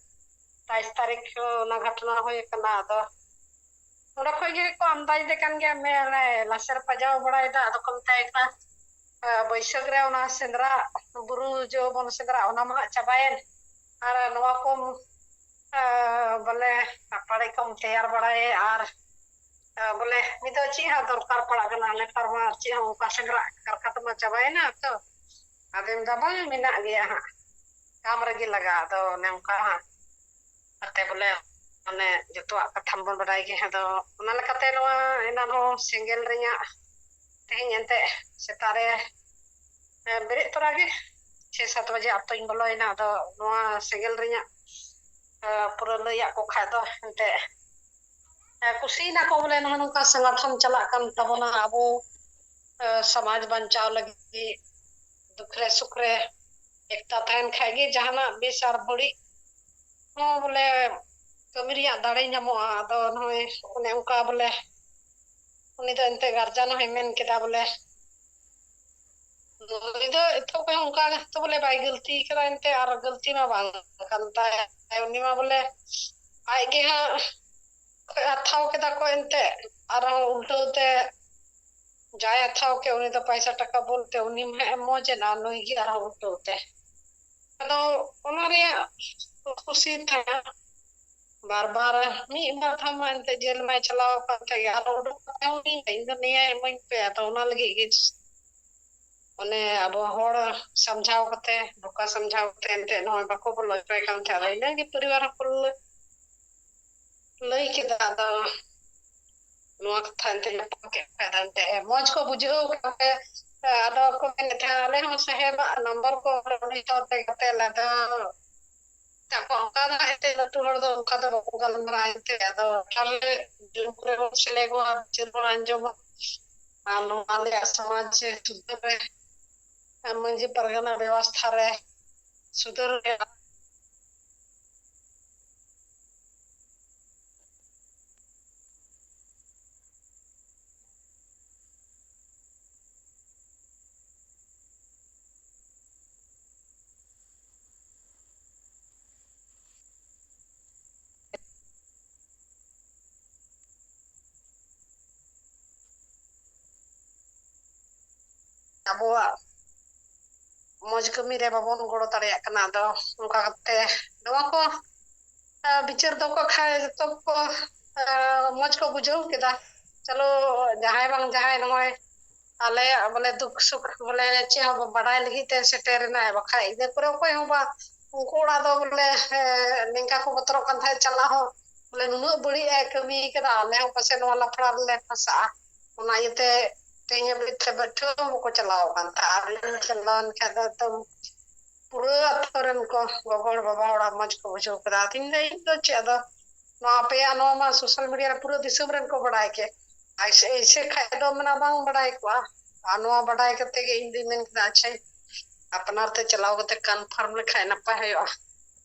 ᱛᱟᱭᱤᱥ ᱛᱟᱹᱨᱤᱠᱷ ᱚᱱᱟ ᱜᱷᱚᱴᱱᱟ ᱦᱩᱭ ᱟᱠᱟᱱᱟ᱾ ᱟᱫᱚ ᱚᱸᱰᱮ ᱠᱷᱚᱡ ᱜᱮᱠᱚ ᱟᱢᱫᱟᱡᱽ ᱫᱮ ᱠᱟᱱ ᱜᱮᱭᱟ, ᱢᱮ-, ᱚᱱᱮ ᱞᱟᱥᱮᱨ ᱯᱟᱡᱟᱣ ᱵᱟᱲᱟᱭᱮᱫᱟ᱾ ᱟᱫᱚ ᱠᱚ ᱢᱮᱛᱟᱭ ᱠᱟᱱᱟ, ᱟᱸ, ᱵᱟᱹᱭᱥᱟᱹᱠᱷ ᱨᱮ ᱚᱱᱟ ᱥᱮᱸᱫᱽᱨᱟ, ᱵᱩᱨᱩ ᱡᱚ ᱵᱚᱱ ᱥᱮᱸᱫᱽᱨᱟ, ᱚᱱᱟ ᱢᱟ ᱦᱟᱸᱜ ᱪᱟᱵᱟᱭᱮᱱ᱾ ᱟᱨ ᱱᱚᱣᱟ ᱠᱚ, ᱟᱸ, ᱵᱚᱞᱮ ᱟᱯᱟᱲᱮ ᱠᱚᱢ ᱛᱮᱭᱟᱨ ᱵᱟᱲᱟᱭᱮ, ᱟᱨ, ᱟᱸ, ᱵᱚᱞᱮ ᱱᱤᱛᱚᱜ ᱪᱮᱫ ᱦᱟᱸᱜ ᱫᱚᱨᱠᱟᱨ ᱯᱟᱲᱟᱜ ᱠᱟᱱᱟ? ᱱᱮᱛᱟᱨ ᱢᱟ ᱪᱮᱫ ᱦᱚᱸ ᱚᱱᱠᱟ ᱥᱮᱸᱫᱽᱨᱟ ᱠᱟᱨᱠᱟ ᱛᱮᱢᱟ ᱪᱟᱵᱟᱭᱮᱱᱟ ᱛᱚ᱾ ᱟᱫᱚᱧ ᱢᱮᱱᱫᱟ, "ᱵᱟᱝ, ᱢᱮᱱᱟᱜ ᱜᱮᱭᱟ ᱦᱟᱸᱜ, ᱠᱟᱢ ᱨᱮᱜᱮ ᱞᱟᱜᱟᱜᱼᱟ᱾" ᱟᱫᱚ ᱚᱱᱮ ᱚᱱᱠᱟ ᱦᱟᱸᱜ ᱠᱟᱛᱮ ᱵᱚᱞᱮ ᱚᱱᱮ ᱡᱚᱛᱚᱣᱟᱜ ᱠᱟᱛᱷᱟ ᱵᱚᱱ ᱵᱟᱰᱟᱭ ᱜᱮ᱾ ᱟᱫᱚ ᱚᱱᱟ ᱞᱮᱠᱟᱛᱮ ᱱᱚᱣᱟ ᱮᱱᱟᱱ ᱦᱚᱸ ᱥᱮᱸᱜᱮᱞ ᱨᱮᱭᱟᱜ ᱛᱮᱦᱮᱧ ᱮᱱᱛᱮ ᱥᱮᱛᱟᱜ ᱨᱮ, ᱮ, ᱵᱮᱨᱮᱫ ᱛᱚᱨᱟ ᱜᱮ ᱪᱷᱮ ᱥᱟᱛ ᱵᱟᱡᱮ ᱟᱛᱳᱧ ᱵᱚᱞᱚᱭᱮᱱᱟ᱾ ᱟᱫᱚ ᱱᱚᱣᱟ ᱥᱮᱸᱜᱮᱞ ᱨᱮᱭᱟᱜ, ᱮ, ᱯᱩᱨᱟᱹ ᱞᱟᱹᱭᱟᱜ ᱠᱚ ᱠᱷᱟᱡ ᱫᱚ ᱮᱱᱛᱮ, ᱮ, ᱠᱩᱥᱤᱭᱮᱱᱟ ᱠᱚ ᱵᱚᱞᱮ ᱱᱚᱜᱼᱚ ᱱᱚᱝᱠᱟ ᱥᱚᱝᱜᱚᱴᱷᱚᱱ ᱪᱟᱞᱟᱜ ᱠᱟᱱ ᱛᱟᱵᱚᱱᱟ ᱟᱵᱚ, ᱮ, ᱥᱚᱢᱟᱡᱽ ᱵᱟᱧᱪᱟᱣ ᱞᱟᱹᱜᱤᱫ᱾ ᱫᱩᱠ ᱨᱮ ᱥᱩᱠ ᱨᱮ ᱮᱠᱛᱟ ᱛᱟᱦᱮᱱ ᱠᱷᱟᱡ ᱜᱮ ᱡᱟᱦᱟᱱᱟᱜ ᱵᱮᱥ ᱟᱨ ᱵᱟᱹᱲᱤᱡ ᱦᱚᱸ ᱵᱚᱞᱮ ᱠᱟᱹᱢᱤ ᱨᱮᱭᱟᱜ ᱫᱟᱲᱮ ᱧᱟᱢᱚᱜᱼᱟ᱾ ᱟᱫᱚ ᱱᱚᱜᱼᱚᱭ ᱚᱱᱮ ᱚᱱᱠᱟ ᱵᱚᱞᱮ ᱩᱱᱤ ᱫᱚ ᱮᱱᱛᱮ ᱜᱟᱨᱡᱟᱱ ᱦᱚᱸᱭ ᱢᱮᱱ ᱠᱮᱫᱟ ᱵᱚᱞᱮ, ᱩᱱᱤ ᱫᱚ ᱮᱛᱚᱦᱚᱵ ᱠᱷᱚᱱ ᱚᱱᱠᱟ ᱛᱚ ᱵᱚᱞᱮ ᱵᱟᱭ ᱜᱟᱹᱞᱛᱤ ᱠᱟᱫᱟ ᱮᱱᱛᱮ, ᱟᱨ ᱜᱟᱹᱞᱛᱤ ᱢᱟ ᱵᱟᱝ ᱠᱟᱱ ᱛᱟᱭ᱾ ᱩᱱᱤ ᱢᱟ ᱵᱚᱞᱮ ᱟᱡ ᱜᱮ ᱦᱟᱸᱜ ᱦᱟᱛᱟᱣ ᱠᱮᱫᱟ ᱠᱚ ᱮᱱᱛᱮ, ᱟᱨᱦᱚᱸ ᱩᱞᱴᱟᱹᱣ ᱛᱮ ᱡᱟᱭ ᱦᱟᱛᱟᱣ ᱠᱮᱫ ᱩᱱᱤ ᱫᱚ ᱯᱚᱭᱥᱟ ᱴᱟᱠᱟ ᱵᱚᱞᱛᱮ ᱩᱱᱤ ᱢᱟ ᱮᱢ ᱢᱚᱡᱽ ᱮᱱᱟ, ᱱᱩᱭ ᱜᱮ ᱟᱨᱦᱚᱸ ᱩᱞᱴᱟᱹᱣ ᱛᱮ᱾ ᱟᱫᱚ ᱚᱱᱟ ᱨᱮᱭᱟᱜ ᱠᱩᱥᱤ ᱛᱟᱦᱮᱸ, ᱵᱟᱨ ᱵᱟᱨ ᱢᱤᱫ ᱵᱟᱨ ᱫᱷᱟᱣ ᱢᱟ ᱮᱱᱛᱮ ᱡᱮᱞ ᱢᱟᱭ ᱪᱟᱞᱟᱣ ᱟᱠᱟᱱ ᱛᱟᱦᱮᱸ ᱜᱮ, ᱟᱨᱦᱚᱸ ᱩᱰᱩᱠ ᱠᱟᱛᱮ ᱦᱚᱸ ᱤᱧ ᱫᱚ ᱱᱤᱭᱟᱹ ᱤᱢᱟᱹᱧ ᱯᱮ, ᱟᱫᱚ ᱚᱱᱟ ᱞᱟᱹᱜᱤᱫ ᱜᱮ ᱚᱱᱮ ᱟᱵᱚ ᱦᱚᱲ ᱥᱟᱢᱡᱷᱟᱣ ᱠᱟᱛᱮ, ᱵᱚᱠᱟ ᱥᱟᱢᱡᱷᱟᱣ ᱠᱟᱛᱮ ᱮᱱᱛᱮ ᱱᱚᱜᱼᱚᱭ ᱵᱟᱠᱚ ᱵᱚᱞᱚ ᱦᱚᱪᱚᱭ ᱠᱟᱱ ᱛᱟᱦᱮᱸ᱾ ᱟᱫᱚ ᱤᱱᱟᱹᱜᱮ ᱯᱚᱨᱤᱵᱟᱨ ᱦᱚᱲ ᱠᱚ ᱞᱟᱹᱭ, ᱞᱟᱹᱭ ᱠᱮᱫᱟ᱾ ᱟᱫᱚ ᱱᱚᱣᱟ ᱠᱟᱛᱷᱟ ᱮᱱᱛᱮ ᱧᱟᱯᱟᱢ ᱠᱮᱫ ᱠᱷᱟᱡ ᱫᱚ ᱮᱱᱛᱮ ᱢᱚᱡᱽ ᱠᱚ ᱵᱩᱡᱷᱟᱹᱣ ᱠᱮᱫᱟ ᱯᱮ᱾ ᱟᱫᱚ ᱠᱚ ᱢᱮᱱᱮᱫ ᱛᱟᱦᱮᱸ, "ᱟᱞᱮ ᱦᱚᱸ ᱥᱟᱦᱮᱵᱟᱜ ᱱᱚᱢᱵᱚᱨ ᱠᱚ ᱩᱱᱤ ᱥᱟᱶᱛᱮ ᱜᱟᱛᱮ ᱞᱮᱫᱟ᱾" ᱛᱟᱠᱚ ᱚᱱᱠᱟ ᱫᱚ ᱮᱱᱛᱮ ᱞᱟᱹᱴᱩ ᱦᱚᱲ ᱫᱚ ᱚᱱᱠᱟ ᱫᱚ ᱵᱟᱠᱚ ᱜᱟᱞᱢᱟᱨᱟᱜᱼᱟ ᱮᱱᱛᱮ᱾ ᱟᱫᱚ ᱛᱟᱦᱞᱮ ᱡᱩᱢ ᱠᱚᱨᱮ ᱵᱚᱱ ᱥᱮᱞᱮᱫᱚᱜᱼᱟ, ᱵᱤᱪᱟᱹᱨ ᱵᱚᱱ ᱟᱸᱡᱚᱢᱟ᱾ ᱟᱨ ᱱᱚᱣᱟ ᱟᱞᱮᱭᱟᱜ ᱥᱚᱢᱟᱡᱽ ᱥᱩᱫᱷᱟᱹᱨ ᱨᱮ, ᱢᱟᱹᱡᱷᱤ ᱯᱟᱨᱜᱟᱱᱟ ᱵᱮᱵᱚᱥᱛᱷᱟ ᱨᱮ ᱥᱩᱫᱷᱟᱹᱨ ᱨᱮᱭᱟᱜ ᱟᱵᱚᱣᱟᱜ ᱢᱚᱡᱽ ᱠᱟᱹᱢᱤ ᱨᱮ ᱵᱟᱵᱚᱱ ᱜᱚᱲᱚ ᱫᱟᱲᱮᱭᱟᱜ ᱠᱟᱱᱟ᱾ ᱟᱫᱚ ᱚᱱᱠᱟ ᱠᱟᱛᱮ ᱱᱚᱣᱟ ᱠᱚ, ᱟᱸ, ᱵᱤᱪᱟᱹᱨ ᱫᱚᱠᱚ ᱠᱷᱟᱡ ᱡᱚᱛᱚ ᱠᱚ, ᱟᱸ, ᱢᱚᱡᱽ ᱠᱚ ᱵᱩᱡᱷᱟᱹᱣ ᱠᱮᱫᱟ᱾ ᱪᱚᱞᱚ, ᱡᱟᱦᱟᱸᱭ ᱵᱟᱝ ᱡᱟᱦᱟᱸᱭ ᱱᱚᱜᱼᱚᱭ ᱟᱞᱮᱭᱟᱜ ᱵᱚᱞᱮ ᱫᱩᱠ ᱥᱩᱠ ᱵᱚᱞᱮ ᱪᱮᱫ ᱦᱚᱸ ᱵᱟᱰᱟᱭ ᱞᱟᱹᱜᱤᱫ ᱛᱮ ᱥᱮᱴᱮᱨ ᱮᱱᱟᱭ, ᱵᱟᱠᱷᱟᱡ ᱤᱱᱟᱹ ᱠᱚᱨᱮ ᱚᱠᱚᱭ ᱦᱚᱸ ᱵᱟ-, ᱩᱱᱠᱩ ᱚᱲᱟᱜ ᱫᱚ ᱵᱚᱞᱮ, ᱮᱸ, ᱱᱤᱝᱠᱟ ᱠᱚ ᱵᱚᱛᱚᱨᱚᱜ ᱠᱟᱱ ᱛᱟᱦᱮᱸᱫ ᱪᱟᱞᱟᱜ ᱦᱚᱸ, ᱵᱚᱞᱮ ᱱᱩᱱᱟᱹᱜ ᱵᱟᱹᱲᱤᱡ ᱮ ᱠᱟᱹᱢᱤ ᱠᱟᱫᱟ, ᱟᱞᱮ ᱦᱚᱸ ᱯᱟᱥᱮᱡ ᱱᱚᱣᱟ ᱞᱟᱯᱷᱲᱟ ᱨᱮᱞᱮ ᱯᱷᱟᱥᱟᱜᱼᱟ᱾ ᱚᱱᱟ ᱤᱭᱟᱹᱛᱮ ᱛᱮᱦᱮᱧ ᱦᱟᱹᱵᱤᱡ ᱛᱮ ᱵᱟᱹᱪᱷᱩᱣᱟᱹ ᱦᱚᱸ ᱵᱟᱠᱚ ᱪᱟᱞᱟᱣ ᱟᱠᱟᱱ ᱛᱟᱦᱮᱸᱫ᱾ ᱟᱨ ᱞᱮ ᱪᱟᱞᱟᱣ ᱮᱱ ᱠᱷᱟᱡ ᱫᱚ ᱮᱠᱫᱚᱢ ᱯᱩᱨᱟᱹ ᱟᱛᱳ ᱨᱮᱱ ᱠᱚ ᱜᱚᱜᱚ ᱦᱚᱲ ᱵᱟᱵᱟ ᱦᱚᱲ ᱢᱚᱡᱽ ᱠᱚ ᱵᱩᱡᱷᱟᱹᱣ ᱠᱮᱫᱟ᱾ ᱟᱫᱚᱧ ᱞᱟᱹᱭ, "ᱤᱧ ᱫᱚ ᱪᱮᱫ ᱟᱫᱚ ᱱᱚᱣᱟ ᱟᱯᱮᱭᱟᱜ ᱱᱚᱣᱟ ᱢᱟ ᱥᱳᱥᱟᱞ ᱢᱤᱰᱤᱭᱟ ᱨᱮ ᱯᱩᱨᱟᱹ ᱫᱤᱥᱚᱢ ᱨᱮᱱ ᱠᱚ ᱵᱟᱲᱟᱭ ᱠᱮᱫ, ᱟᱭᱥᱮ ᱮᱭᱥᱮ ᱠᱷᱟᱡ ᱫᱚ ᱢᱮᱱᱟ ᱵᱟᱝ ᱵᱟᱲᱟᱭ ᱠᱚᱜᱼᱟ᱾ ᱟᱨ ᱱᱚᱣᱟ ᱵᱟᱰᱟᱭ ᱠᱟᱛᱮ ᱜᱮ ᱤᱧ ᱫᱩᱧ ᱢᱮᱱ ᱠᱮᱫᱟ, ᱟᱪᱪᱷᱟ, ᱟᱯᱱᱟᱨ ᱛᱮ ᱪᱟᱞᱟᱣ ᱠᱟᱛᱮ ᱠᱚᱱᱯᱷᱟᱨᱢ ᱞᱮᱠᱷᱟᱡ ᱱᱟᱯᱟᱭ ᱦᱩᱭᱩᱜᱼᱟ᱾"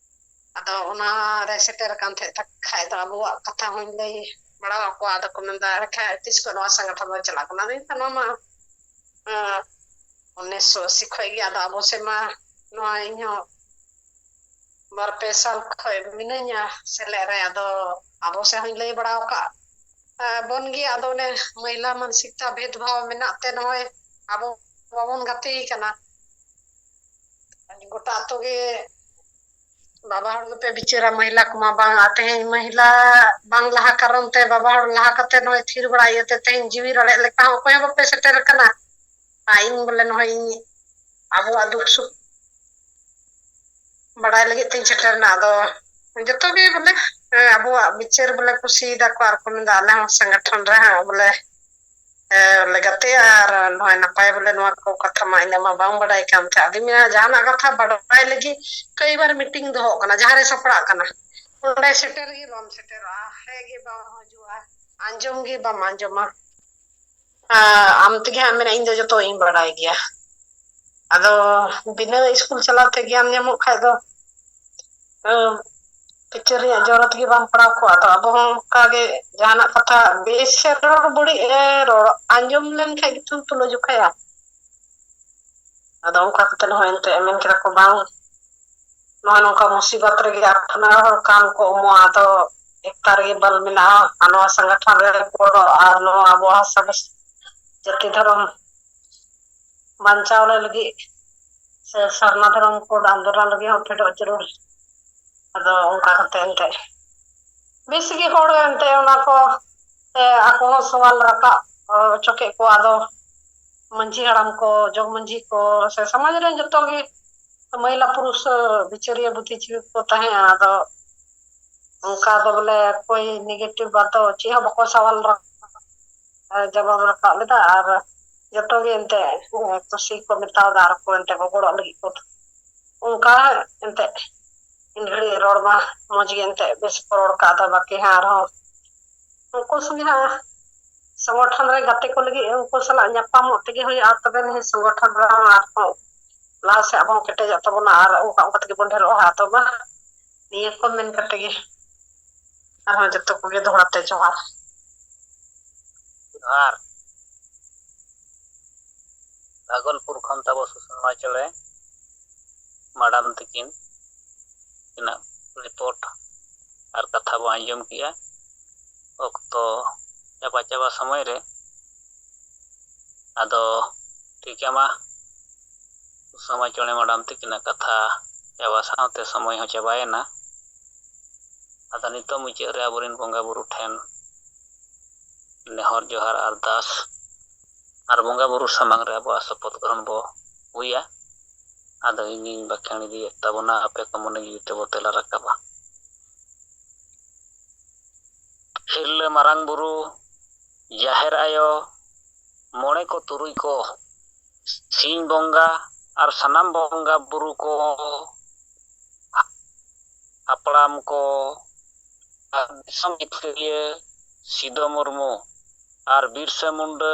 ᱟᱫᱚ ᱚᱱᱟ ᱨᱮ ᱥᱮᱴᱮᱨ ᱟᱠᱟᱱ ᱛᱟᱦᱮᱸᱫ ᱠᱷᱟᱡ ᱫᱚ ᱟᱵᱚᱣᱟᱜ ᱠᱟᱛᱷᱟ ᱦᱚᱸᱧ ᱞᱟᱹᱭ ᱵᱟᱲᱟ ᱟᱠᱚᱣᱟ᱾ ᱟᱫᱚ ᱠᱚ ᱢᱮᱱᱫᱟ, "ᱟᱨ ᱠᱷᱟᱡ ᱛᱤᱥ ᱠᱷᱚᱱ ᱱᱚᱣᱟ ᱥᱚᱝᱜᱚᱴᱷᱚᱱ ᱫᱚ ᱪᱟᱞᱟᱜ ᱠᱟᱱᱟ?" ᱟᱫᱚ ᱤᱧ ᱱᱚᱣᱟ ᱢᱟ, ᱟᱸ, ᱩᱱᱤᱥᱥᱚ ᱟᱥᱤ ᱠᱷᱚᱡ ᱜᱮ᱾ ᱟᱫᱚ ᱟᱵᱚ ᱥᱮᱫ ᱢᱟ ᱱᱚᱣᱟ ᱤᱧᱦᱚᱸ ᱵᱟᱨ ᱯᱮ ᱥᱟᱞ ᱠᱷᱚᱱ ᱢᱤᱱᱟᱹᱧᱟ ᱥᱮᱞᱮᱫ ᱨᱮ᱾ ᱟᱫᱚ ᱟᱵᱚ ᱥᱮᱫ ᱦᱚᱸᱧ ᱞᱟᱹᱭ ᱵᱟᱲᱟ ᱟᱠᱟᱫ ᱵᱚᱱ ᱜᱮᱭᱟ᱾ ᱟᱫᱚ ᱚᱱᱮ ᱢᱚᱦᱤᱞᱟ ᱢᱟᱱᱥᱤᱠᱛᱟ ᱵᱷᱮᱫᱽ ᱵᱷᱟᱣ ᱢᱮᱱᱟᱜ ᱛᱮ ᱱᱚᱜᱼᱚᱭ ᱟᱵᱚ ᱵᱟᱵᱚᱱ ᱜᱟᱛᱮ ᱠᱟᱱᱟ᱾ ᱜᱚᱴᱟ ᱟᱛᱳ ᱜᱮ ᱵᱟᱵᱟ ᱦᱚᱲ ᱜᱮᱯᱮ ᱵᱤᱪᱟᱹᱨᱟ, ᱢᱚᱦᱤᱞᱟ ᱠᱚᱢᱟ ᱵᱟᱝ᱾ ᱟᱨ ᱛᱮᱦᱮᱧ ᱢᱚᱦᱤᱞᱟ ᱵᱟᱝ ᱞᱟᱦᱟ ᱠᱟᱨᱚᱱ ᱛᱮ, ᱵᱟᱵᱟ ᱦᱚᱲ ᱞᱟᱦᱟ ᱠᱟᱛᱮ ᱱᱚᱜᱼᱚᱭ ᱛᱷᱤᱨ ᱵᱟᱲᱟ ᱤᱭᱟᱹᱛᱮ ᱛᱮᱦᱮᱧ ᱡᱤᱣᱤ ᱨᱟᱲᱮᱡ ᱞᱮᱠᱟ ᱦᱚᱸ ᱚᱠᱚᱭ ᱦᱚᱸ ᱵᱟᱯᱮ ᱥᱮᱴᱮᱨ ᱟᱠᱟᱱᱟ᱾ ᱟᱨ ᱤᱧ ᱵᱚᱞᱮ ᱱᱚᱜᱼᱚᱭ ᱤᱧ ᱟᱵᱚᱣᱟᱜ ᱫᱩᱠ ᱥᱩᱠ ᱵᱟᱲᱟᱭ ᱞᱟᱹᱜᱤᱫ ᱛᱤᱧ ᱥᱮᱴᱮᱨ ᱮᱱᱟ᱾ ᱟᱫᱚ ᱡᱚᱛᱚ ᱜᱮ ᱵᱚᱞᱮ, ᱦᱮᱸ, ᱟᱵᱚᱣᱟᱜ ᱵᱤᱪᱟᱹᱨ ᱵᱚᱞᱮ ᱠᱩᱥᱤᱭᱮᱫᱟ ᱠᱚ ᱟᱨ ᱠᱚ ᱢᱮᱱᱫᱟ, "ᱟᱞᱮ ᱦᱚᱸ ᱥᱚᱝᱜᱚᱴᱷᱚᱱ ᱨᱮ ᱦᱟᱸᱜ ᱵᱚᱞᱮ, ᱦᱮᱸ, ᱞᱮ ᱜᱟᱛᱮᱜᱼᱟ ᱟᱨ ᱱᱚᱜᱼᱚᱭ ᱱᱟᱯᱟᱭ ᱵᱚᱞᱮ ᱱᱚᱣᱟ ᱠᱚ ᱠᱟᱛᱷᱟ ᱢᱟ ᱤᱧᱟᱹᱜ ᱢᱟ ᱵᱟᱝ ᱵᱟᱰᱟᱭ ᱠᱟᱱ ᱛᱟᱦᱮᱸ᱾ ᱟᱫᱚᱧ ᱢᱮᱱᱟ, ᱡᱟᱦᱟᱱᱟᱜ ᱠᱟᱛᱷᱟ ᱵᱟᱰᱟᱭ ᱞᱟᱹᱜᱤᱫ ᱠᱟᱹᱭ ᱵᱟᱨ ᱢᱤᱴᱤᱝ ᱫᱚᱦᱚᱜ ᱠᱟᱱᱟ, ᱡᱟᱦᱟᱸ ᱨᱮ ᱥᱟᱯᱲᱟᱜ ᱠᱟᱱᱟ, ᱚᱸᱰᱮ ᱥᱮᱴᱮᱨ ᱜᱮ ᱵᱟᱢ ᱥᱮᱴᱮᱨᱚᱜᱼᱟ, ᱦᱮᱸ ᱜᱮ ᱵᱟᱢ ᱦᱤᱡᱩᱜᱼᱟ, ᱟᱸᱡᱚᱢ ᱜᱮ ᱵᱟᱢ ᱟᱸᱡᱚᱢᱟ᱾ ᱟᱢ ᱛᱮᱜᱮ ᱦᱟᱸᱜ ᱢᱮᱱᱟ, ᱤᱧ ᱫᱚ ᱡᱚᱛᱚ ᱤᱧ ᱵᱟᱲᱟᱭ ᱜᱮᱭᱟ᱾ ᱟᱫᱚ ᱵᱤᱱᱟᱹ ᱥᱠᱩᱞ ᱪᱟᱞᱟᱣ ᱛᱮ ᱜᱮᱭᱟᱱ ᱧᱟᱢᱚᱜ ᱠᱷᱟᱡ ᱫᱚ, ᱦᱮᱸ, ᱯᱤᱪᱟᱹᱨ ᱨᱮᱭᱟᱜ ᱡᱚᱨᱩᱨᱟᱛ ᱜᱮ ᱵᱟᱝ ᱯᱟᱲᱟᱣ ᱠᱚᱜᱼᱟ᱾ ᱟᱫᱚ ᱟᱵᱚ ᱦᱚᱸ ᱚᱱᱠᱟ ᱜᱮ ᱡᱟᱦᱟᱱᱟᱜ ᱠᱟᱛᱷᱟ ᱵᱮᱥ ᱮ ᱨᱚᱲ, ᱵᱟᱹᱲᱤᱡ ᱮ ᱨᱚᱲ, ᱟᱸᱡᱚᱢ ᱞᱮᱱ ᱠᱷᱟᱡ ᱜᱮᱛᱚᱢ ᱛᱩᱞᱟᱹ ᱡᱚᱠᱷᱟᱭᱟ᱾ ᱟᱫᱚ ᱚᱱᱠᱟ ᱠᱟᱛᱮ ᱦᱚᱸ ᱮᱱᱛᱮ ᱢᱮᱱ ᱠᱮᱫᱟ ᱠᱚ, "ᱵᱟᱝ, ᱱᱚᱜᱼᱚᱭ ᱱᱚᱝᱠᱟ ᱢᱩᱥᱤᱵᱚᱛ ᱨᱮᱜᱮ ᱟᱯᱱᱟᱨ ᱦᱚᱲ ᱠᱟᱱ ᱠᱚ ᱩᱢᱩᱜᱼᱟ, ᱟᱫᱚ ᱮᱠᱛᱟ ᱨᱮᱜᱮ ᱵᱟᱞ ᱢᱮᱱᱟᱜᱼᱟ, ᱟᱨ ᱱᱚᱣᱟ ᱥᱚᱝᱜᱚᱴᱷᱚᱱ ᱨᱮ ᱜᱚᱲᱚ ᱟᱨ ᱱᱚᱣᱟ ᱟᱵᱚ ᱦᱟᱥᱟ ᱡᱟᱹᱛᱤ ᱫᱷᱚᱨᱚᱢ ᱵᱟᱧᱪᱟᱣ ᱞᱟᱹᱜᱤᱫ ᱥᱮ ᱥᱟᱨᱱᱟ ᱫᱷᱚᱨᱚᱢ ᱠᱳᱰ ᱟᱱᱫᱳᱞᱚᱱ ᱞᱟᱹᱜᱤᱫ ᱦᱚᱸ ᱯᱷᱮᱰᱚᱜ ᱡᱟᱹᱨᱩᱲ᱾" ᱟᱫᱚ ᱚᱱᱠᱟ ᱠᱟᱛᱮ ᱮᱱᱛᱮ ᱵᱮᱥ ᱜᱮ ᱦᱚᱲ ᱮᱱᱛᱮ ᱚᱱᱟ ᱠᱚ, ᱮ, ᱟᱠᱚ ᱦᱚᱸ ᱥᱚᱣᱟᱞ ᱨᱟᱠᱟᱵ, ᱚ, ᱦᱚᱪᱚ ᱠᱮᱫ ᱠᱚᱣᱟ᱾ ᱟᱫᱚ ᱢᱟᱹᱡᱷᱤ ᱦᱟᱲᱟᱢ ᱠᱚ, ᱡᱚᱜᱽ ᱢᱟᱹᱡᱷᱤ ᱠᱚ, ᱥᱮ ᱥᱚᱢᱟᱡᱽ ᱨᱮᱱ ᱡᱚᱛᱚ ᱜᱮ ᱢᱚᱦᱤᱞᱟ ᱯᱩᱨᱩᱥ ᱵᱤᱪᱟᱹᱨᱤᱭᱟᱹ ᱵᱩᱫᱽᱫᱷᱤᱡᱤᱵᱤ ᱠᱚ ᱛᱟᱦᱮᱸᱜᱼᱟ᱾ ᱟᱫᱚ ᱚᱱᱠᱟ ᱫᱚ ᱵᱚᱞᱮ ᱚᱠᱚᱭ ᱱᱮᱜᱮᱴᱤᱵᱷ ᱵᱟᱫᱽ ᱫᱚ ᱪᱮᱫ ᱦᱚᱸ ᱵᱟᱠᱚ ᱥᱟᱣᱟᱞ ᱨᱟ-, ᱡᱟᱵᱟᱵ ᱨᱟᱠᱟᱵ ᱞᱮᱫᱟ᱾ ᱟᱨ ᱡᱚᱛᱚ ᱜᱮ ᱮᱱᱛᱮ, ᱮ, ᱠᱩᱥᱤ ᱠᱚ ᱢᱮᱛᱟᱣᱫᱟ ᱟᱨ ᱠᱚ ᱮᱱᱛᱮ ᱜᱚᱜᱚᱲᱚᱜ ᱞᱟᱹᱜᱤᱫ ᱠᱚ᱾ ᱚᱱᱠᱟ ᱮᱱᱛᱮ ᱤᱱ ᱜᱷᱟᱹᱲᱤᱡ ᱨᱚᱲ ᱢᱟ ᱢᱚᱡᱽ ᱜᱮ ᱮᱱᱛᱮ ᱵᱮᱥ ᱠᱚ ᱨᱚᱲ ᱠᱟᱜ ᱫᱚ, ᱵᱟᱹᱠᱤ ᱦᱟᱸᱜ ᱟᱨᱦᱚᱸ ᱩᱱᱠᱩ ᱥᱚᱸᱜᱮ ᱦᱟᱸᱜ ᱥᱚᱝᱜᱚᱴᱷᱚᱱ ᱨᱮ ᱜᱟᱛᱮ ᱠᱚ ᱞᱟᱹᱜᱤᱫ ᱩᱱᱠᱩ ᱥᱟᱞᱟᱜ ᱧᱟᱯᱟᱢᱚᱜ ᱛᱮᱜᱮ ᱦᱩᱭᱩᱜᱼᱟ, ᱛᱚᱵᱮ ᱱᱤᱭᱟᱹ ᱥᱚᱝᱜᱚᱴᱷᱚᱱ ᱨᱮᱦᱚᱸ ᱟᱨᱦᱚᱸ ᱞᱟᱦᱟ ᱥᱮᱫ ᱟᱵᱚ ᱦᱚᱸ ᱠᱮᱴᱮᱡᱚᱜ ᱛᱟᱵᱚᱱᱟ ᱟᱨ ᱚᱱᱠᱟ ᱚᱱᱠᱟ ᱛᱮᱜᱮ ᱵᱚᱱ ᱰᱷᱮᱨᱚᱜᱼᱟ᱾ ᱟᱫᱚ ᱢᱟ ᱱᱤᱭᱟᱹ ᱠᱚ ᱢᱮᱱ ᱠᱟᱛᱮ ᱜᱮ ᱟᱨᱦᱚᱸ ᱡᱚᱛᱚ ᱠᱚᱜᱮ ᱫᱚᱦᱲᱟ ᱛᱮ ᱡᱚᱦᱟᱨ᱾ ᱡᱚᱦᱟᱨ᱾ ᱵᱷᱟᱜᱚᱞᱯᱩᱨ ᱠᱷᱚᱱ ᱛᱟᱵᱚ ᱥᱩᱥᱚᱢᱟ ᱪᱚᱬᱮ ᱢᱟᱰᱟᱢ ᱛᱤᱠᱤᱱ᱾ ᱛᱤᱠᱤᱱᱟᱜ ᱨᱤᱯᱳᱨᱴ ᱟᱨ ᱠᱟᱛᱷᱟ ᱵᱚ ᱟᱸᱡᱚᱢ ᱠᱮᱜᱼᱟ᱾ ᱚᱠᱛᱚ ᱪᱟᱵᱟ ᱪᱟᱵᱟ ᱥᱚᱢᱚᱭ ᱨᱮ ᱟᱫᱚ ᱴᱷᱤᱠ ᱜᱮᱭᱟ, ᱢᱟ ᱥᱚᱢᱟᱡᱽ ᱪᱚᱬᱮ ᱢᱟᱰᱟᱢ ᱛᱤᱠᱤᱱᱟᱜ ᱠᱟᱛᱷᱟ ᱪᱟᱵᱟ ᱥᱟᱶᱛᱮ ᱥᱚᱢᱚᱭ ᱦᱚᱸ ᱪᱟᱵᱟᱭᱮᱱᱟ᱾ ᱟᱫᱚ ᱱᱤᱛᱚᱜ ᱢᱩᱪᱟᱹᱫ ᱨᱮ ᱟᱵᱚᱨᱮᱱ ᱵᱚᱸᱜᱟ ᱵᱩᱨᱩ ᱴᱷᱮᱱ ᱱᱮᱦᱚᱨ ᱡᱚᱦᱟᱨ ᱟᱨᱫᱟᱥ ᱟᱨ ᱵᱚᱸᱜᱟ ᱵᱩᱨᱩ ᱥᱟᱢᱟᱝ ᱨᱮ ᱟᱵᱚᱣᱟᱜ ᱥᱚᱯᱚᱛ ᱜᱨᱚᱦᱚᱱ ᱵᱚ ᱦᱩᱭᱟ᱾ ᱟᱫᱚ ᱤᱧᱤᱧ ᱵᱟᱠᱷᱮᱬ ᱤᱫᱤᱭᱮᱫ ᱛᱟᱵᱚᱱᱟ, ᱟᱯᱮ ᱠᱚ ᱢᱚᱱᱮ ᱡᱤᱣᱤ ᱛᱮᱵᱚ ᱛᱮᱞᱟ ᱨᱟᱠᱟᱵᱟ᱾ ᱦᱤᱨᱞᱟᱹ ᱢᱟᱨᱟᱝ ᱵᱩᱨᱩ, ᱡᱟᱦᱮᱨ ᱟᱭᱳ, ᱢᱚᱬᱮ ᱠᱚ ᱛᱩᱨᱩᱭ ᱠᱚ, ᱥᱤᱧ ᱵᱚᱸᱜᱟ ᱟᱨ ᱥᱟᱱᱟᱢ ᱵᱚᱸᱜᱟ ᱵᱩᱨᱩ ᱠᱚ, ᱦᱟᱯᱲᱟᱢ ᱠᱚ, ᱟᱨ ᱫᱤᱥᱚᱢ ᱡᱤᱛᱠᱟᱹᱨᱤᱭᱟᱹ ᱥᱤᱫᱚ ᱢᱩᱨᱢᱩ ᱟᱨ ᱵᱤᱨᱥᱟᱹ ᱢᱩᱱᱰᱟᱹ,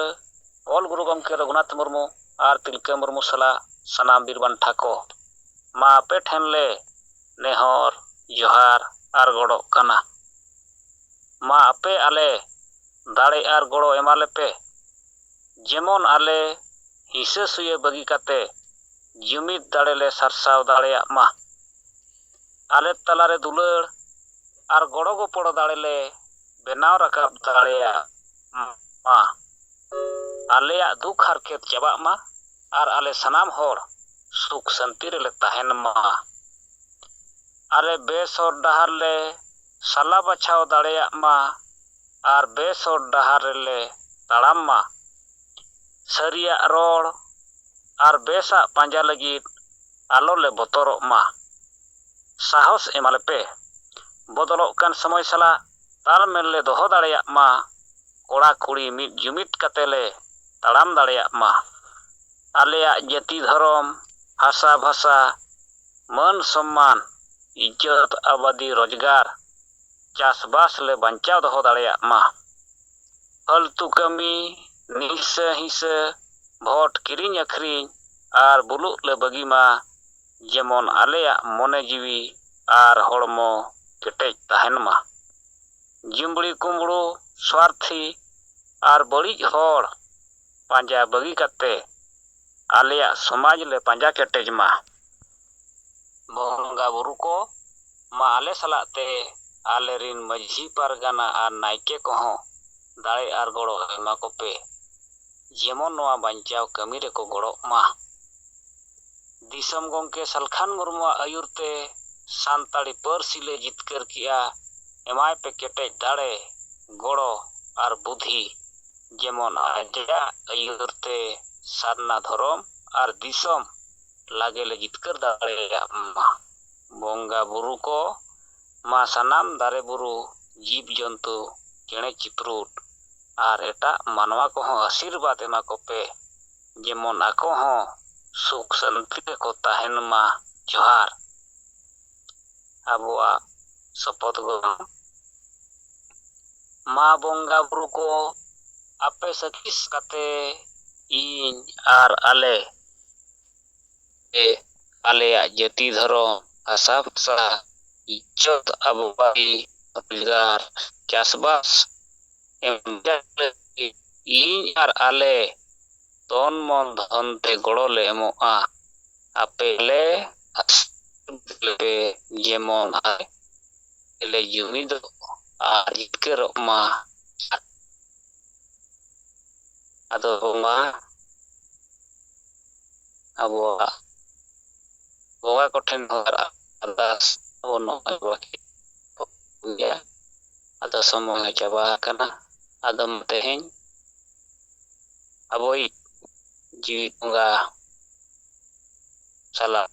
ᱚᱞ ᱜᱩᱨᱩ ᱜᱚᱢᱠᱮ ᱨᱚᱜᱷᱩᱱᱟᱛᱷ ᱢᱩᱨᱢᱩ ᱟᱨ ᱛᱤᱞᱠᱟᱹ ᱢᱩᱨᱢᱩ ᱥᱟᱞᱟᱜ ᱥᱟᱱᱟᱢ ᱵᱤᱨ ᱵᱟᱱᱴᱟ ᱠᱚ, ᱢᱟ ᱟᱯᱮ ᱴᱷᱮᱱ ᱞᱮ ᱱᱮᱦᱚᱨ ᱡᱚᱦᱟᱨ ᱟᱨ ᱜᱚᱰᱚᱜ ᱠᱟᱱᱟ᱾ ᱢᱟ ᱟᱯᱮ ᱟᱞᱮ ᱫᱟᱲᱮ ᱟᱨ ᱜᱚᱲᱚ ᱮᱢᱟ ᱞᱮᱯᱮ, ᱡᱮᱢᱚᱱ ᱟᱞᱮ ᱦᱤᱸᱥᱟᱹ ᱥᱩᱭᱟᱹ ᱵᱟᱹᱜᱤ ᱠᱟᱛᱮ ᱡᱩᱢᱤᱫ ᱫᱟᱲᱮ ᱞᱮ ᱥᱟᱨᱥᱟᱣ ᱫᱟᱲᱮᱭᱟᱜ ᱢᱟ᱾ ᱟᱞᱮ ᱛᱟᱞᱟᱨᱮ ᱫᱩᱞᱟᱹᱲ ᱟᱨ ᱜᱚᱲᱚ ᱜᱚᱯᱚᱲᱚ ᱫᱟᱲᱮ ᱞᱮ ᱵᱮᱱᱟᱣ ᱨᱟᱠᱟᱵ ᱫᱟᱲᱮᱭᱟᱜ ᱢᱟ᱾ ᱟᱞᱮᱭᱟᱜ ᱫᱩᱠ ᱦᱟᱨᱠᱮᱛ ᱪᱟᱵᱟᱜ ᱢᱟ ᱟᱨ ᱟᱞᱮ ᱥᱟᱱᱟᱢ ᱦᱚᱲ ᱥᱩᱠ ᱥᱟᱹᱱᱛᱤ ᱨᱮᱞᱮ ᱛᱟᱦᱮᱱ ᱢᱟ᱾ ᱟᱞᱮ ᱵᱮᱥ ᱦᱚᱨ ᱰᱟᱦᱟᱨ ᱞᱮ ᱥᱟᱞᱟ ᱵᱟᱪᱷᱟᱣ ᱫᱟᱲᱮᱭᱟᱜ ᱢᱟ ᱟᱨ ᱵᱮᱥ ᱦᱚᱨ ᱰᱟᱦᱟᱨ ᱨᱮᱞᱮ ᱛᱟᱲᱟᱢ ᱢᱟ᱾ ᱥᱟᱹᱨᱤᱭᱟᱜ ᱨᱚᱲ ᱟᱨ ᱵᱮᱥᱟᱜ ᱯᱟᱸᱡᱟ ᱞᱟᱹᱜᱤᱫ ᱟᱞᱚ ᱞᱮ ᱵᱚᱛᱚᱨᱚᱜ ᱢᱟ᱾ ᱥᱟᱦᱚᱥ ᱮᱢᱟᱞᱮᱯᱮ᱾ ᱵᱚᱫᱚᱞᱚᱜ ᱠᱟᱱ ᱥᱚᱢᱚᱭ ᱥᱟᱞᱟᱜ ᱛᱟᱞᱢᱮᱞ ᱞᱮ ᱫᱚᱦᱚ ᱫᱟᱲᱮᱭᱟᱜ ᱢᱟ᱾ ᱠᱚᱲᱟ ᱠᱩᱲᱤ ᱢᱤᱫ ᱡᱩᱢᱤᱫ ᱠᱟᱛᱮ ᱞᱮ ᱛᱟᱲᱟᱢ ᱫᱟᱲᱮᱭᱟᱜ ᱢᱟ᱾ ᱟᱞᱮᱭᱟᱜ ᱡᱟᱹᱛᱤ ᱫᱷᱚᱨᱚᱢ, ᱵᱷᱟᱥᱟ ᱵᱷᱟᱥᱟ, ᱢᱟᱹᱱ ᱥᱚᱢᱢᱟᱱ, ᱤᱡᱽᱡᱚᱛ, ᱟᱵᱟᱫᱤ, ᱨᱳᱡᱽᱜᱟᱨ, ᱪᱟᱥᱵᱟᱥ ᱞᱮ ᱵᱟᱧᱪᱟᱣ ᱫᱚᱦᱚ ᱫᱟᱲᱮᱭᱟᱜ ᱢᱟ᱾ ᱯᱷᱟᱹᱞᱛᱩ ᱠᱟᱹᱢᱤ, ᱱᱤᱥᱟᱹ ᱦᱤᱸᱥᱟᱹ, ᱵᱷᱳᱴ ᱠᱤᱨᱤᱧ ᱟᱹᱠᱷᱨᱤᱧ ᱟᱨ ᱵᱩᱞᱩᱜ ᱞᱮ ᱵᱟᱹᱜᱤ ᱢᱟ, ᱡᱮᱢᱚᱱ ᱟᱞᱮᱭᱟᱜ ᱢᱚᱱᱮ ᱡᱤᱣᱤ ᱟᱨ ᱦᱚᱲᱢᱚ ᱠᱮᱴᱮᱡ ᱛᱟᱦᱮᱱ ᱢᱟ᱾ ᱡᱩᱢᱵᱽᱲᱤ ᱠᱩᱢᱵᱽᱲᱩ, ᱥᱣᱟᱨᱛᱷᱤ ᱟᱨ ᱵᱟᱹᱲᱤᱡ ᱦᱚᱲ ᱯᱟᱸᱡᱟ ᱵᱟᱹᱜᱤ ᱠᱟᱛᱮ ᱟᱞᱮᱭᱟᱜ ᱥᱚᱢᱟᱡᱽ ᱞᱮ ᱯᱟᱸᱡᱟ ᱠᱮᱴᱮᱡ ᱢᱟ᱾ ᱵᱚᱸᱜᱟ ᱵᱩᱨᱩ ᱠᱚ, ᱢᱟ ᱟᱞᱮ ᱥᱟᱞᱟᱜ ᱛᱮ ᱟᱞᱮᱨᱤᱱ ᱢᱟᱹᱡᱷᱤ ᱯᱟᱨᱜᱟᱱᱟ ᱟᱨ ᱱᱟᱭᱠᱮ ᱠᱚᱦᱚᱸ ᱫᱟᱲᱮ ᱟᱨ ᱜᱚᱲᱚ ᱮᱢᱟ ᱠᱚᱯᱮ, ᱡᱮᱢᱚᱱ ᱱᱚᱣᱟ ᱵᱟᱧᱪᱟᱣ ᱠᱟᱹᱢᱤ ᱨᱮᱠᱚ ᱜᱚᱲᱚᱜ ᱢᱟ᱾ ᱫᱤᱥᱚᱢ ᱜᱚᱢᱠᱮ ᱥᱟᱞᱠᱷᱟᱱ ᱢᱩᱨᱢᱩᱣᱟᱜ ᱟᱹᱭᱩᱨ ᱛᱮ ᱥᱟᱱᱛᱟᱲᱤ ᱯᱟᱹᱨᱥᱤ ᱞᱮ ᱡᱤᱛᱠᱟᱹᱨ ᱠᱮᱜᱼᱟ᱾ ᱮᱢᱟᱭ ᱯᱮ ᱠᱮᱴᱮᱡ ᱫᱟᱲᱮ, ᱜᱚᱲᱚ ᱟᱨ ᱵᱩᱫᱷᱤ, ᱡᱮᱢᱚᱱ ᱟᱡᱟᱜ ᱟᱹᱭᱩᱨ ᱛᱮ ᱥᱟᱨᱱᱟ ᱫᱷᱚᱨᱚᱢ ᱟᱨ ᱫᱤᱥᱚᱢ ᱞᱟᱜᱮ ᱞᱮ ᱡᱤᱛᱠᱟᱹᱨ ᱫᱟᱲᱮᱭᱟᱜ ᱢᱟ᱾ ᱵᱚᱸᱜᱟ ᱵᱩᱨᱩ ᱠᱚ, ᱢᱟ ᱥᱟᱱᱟᱢ ᱫᱟᱨᱮ ᱵᱩᱨᱩ, ᱡᱤᱵᱽ ᱡᱚᱱᱛᱩ, ᱪᱮᱬᱮ ᱪᱤᱯᱨᱩᱫ ᱟᱨ ᱮᱴᱟᱜ ᱢᱟᱱᱣᱟ ᱠᱚᱦᱚᱸ ᱟᱥᱤᱨᱵᱟᱫᱽ ᱮᱢᱟ ᱠᱚᱯᱮ, ᱡᱮᱢᱚᱱ ᱟᱠᱚ ᱦᱚᱸ ᱥᱩᱠ ᱥᱟᱱᱛᱤ ᱨᱮᱠᱚ ᱛᱟᱦᱮᱱ ᱢᱟ᱾ ᱡᱚᱦᱟᱨ᱾ ᱟᱵᱚᱣᱟᱜ ᱥᱚᱯᱚᱫ ᱜᱚᱱᱚᱝ᱾ ᱢᱟ ᱵᱚᱸᱜᱟ ᱵᱩᱨᱩ ᱠᱚ, ᱟᱯᱮ ᱥᱟᱹᱠᱷᱤ ᱠᱟᱛᱮ ᱤᱧ ᱟᱨ ᱟᱞᱮ ᱛᱮ ᱟᱞᱮᱭᱟᱜ ᱡᱟᱹᱛᱤ ᱫᱷᱚᱨᱚᱢ, ᱵᱷᱟᱥᱟ ᱵᱷᱟᱥᱟ, ᱤᱡᱽᱡᱚᱛ, ᱟᱵᱚᱣᱟᱜ ᱨᱳᱡᱽᱜᱟᱨ, ᱪᱟᱥᱵᱟᱥ ᱮᱢ ᱞᱟᱹᱜᱤᱫ ᱤᱧ ᱟᱨ ᱟᱞᱮ ᱛᱚᱱ ᱢᱚᱱ ᱫᱷᱚᱱ ᱛᱮ ᱜᱚᱲᱚ ᱞᱮ ᱮᱢᱚᱜᱼᱟ᱾ ᱟᱯᱮ ᱞᱮ ᱟᱥᱤᱨᱵᱟᱫᱽ ᱞᱮᱯᱮ, ᱡᱮᱢᱚᱱ ᱟᱞᱮ ᱞᱮ ᱡᱩᱢᱤᱫᱚᱜ ᱟᱨ ᱡᱤᱛᱠᱟᱹᱨᱚᱜ ᱢᱟ᱾ ᱟᱫᱚ ᱵᱚᱸᱜᱟ, ᱟᱵᱚᱣᱟᱜ ᱵᱚᱸᱜᱟ ᱠᱚᱴᱷᱮᱱ ᱦᱚᱸ ᱟᱨᱫᱟᱥ ᱟᱵᱚ ᱱᱚᱜᱼᱚᱭ ᱵᱚ ᱜᱮᱭᱟ᱾ ᱟᱫᱚ ᱥᱚᱢᱚᱭ ᱦᱚᱸ ᱪᱟᱵᱟ ᱟᱠᱟᱱᱟ᱾ ᱟᱫᱚ ᱢᱟ ᱛᱮᱦᱮᱧ ᱟᱵᱚᱭᱤᱡ ᱡᱤᱣᱤ ᱵᱚᱸᱜᱟ ᱥᱟᱞᱟᱜ